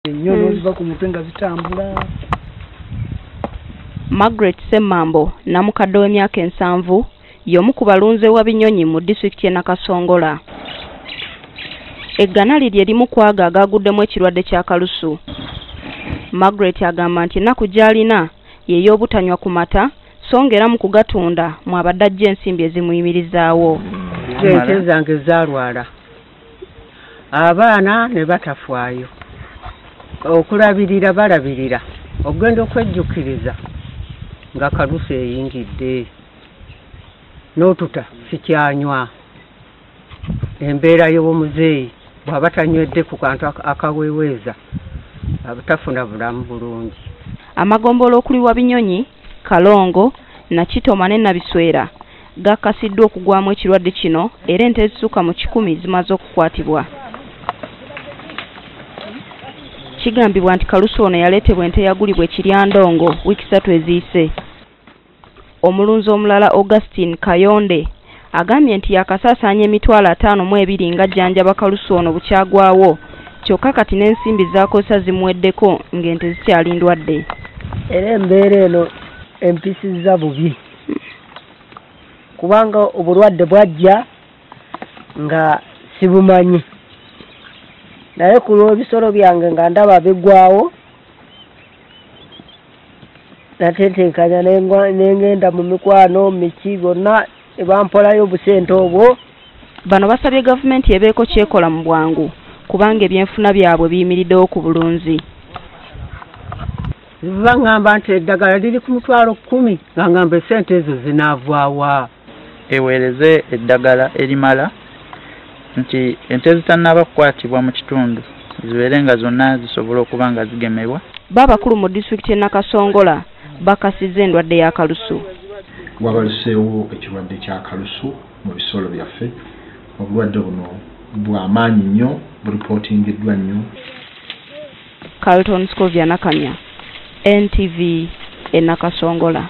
Nnyo n'oziva ku mutwe nga zitambula. Margaret Semmambo, namukadde w'emyaka 70, y'omu ku balunzi wa binyonyi mu disitulikiti y'e Nakasongola. Eggana lye limu ku ago agaguddemu ekirwadde kya kalusu. Margaret agamba nti ennaku gy'alina ye y'obutanywa ku mata, so ng'era mu kugatunda mw'abadde aggya ensimbi ezimuyimirizaawo. Ente zange zaalwala, abaana ne batafaayo, okulabirira balabirira, okugenda okwejjukiriza nga kalusu eyingidde, n'otuta sikyanywa. Embeera y'omuzeeyi bw'aba tanywedde ku kantu akaweweeza tafuna bulamu bulungi. Amagombolola okuli Wabinyonyi, Kalongo, Nakitoma ne Nabiswera gakasiddwa okugwamu ekirwadde kino era ente ezisukka mu 100 zimaze okukwatibwa. Kigambibwa nti kalusu ono yaleetebwa ente eyagulibwa e Kiryandongo wiiki 3 eziyise. Omulunzi omulala Augustine Kayonde agambye nti yakasaasaanya 52,000 ng'ajjanjaba kalusu ono bukyagwawo, kyokka kati n'ensimbi z'akozesa zimuweddeko ng'ente zikyali ndwadde. Era embeera eno empisizza bubi kubanga obulwadde bwajja nga sibumanyi, naye ku lw'ebisolo byange nga ndaba bigwawo natetenkanya nengenda mu mikwano miki byonna ebampolayo obusente obwo. Bano basabye gavumenti ebeeko kyekola mu bwangu kubanga ebyenfuna byabwe biyimiriddewo ku bulunzi. Baŋŋamba nti eddagala liri ku 10,000, nga ŋŋamba essente ezo zinaavaawa. Eweereze eddagala erimala nti ente ezitannaba kukwatibwa mu kitundu zibeere nga zonna zisobola okuba nga zigemebwa. Babakulu mu disitulikiti y'e Nakasongola bakasizza endwadde ya kalusu. Wabaluseewo ekirwadde kya kalusu mu bisolo byaffe. Obulwadde buno bw'amaanyi nnyo, buripootingiddwa nnyo. Carlton Scovia Nakamya, NTV e Nakasongola.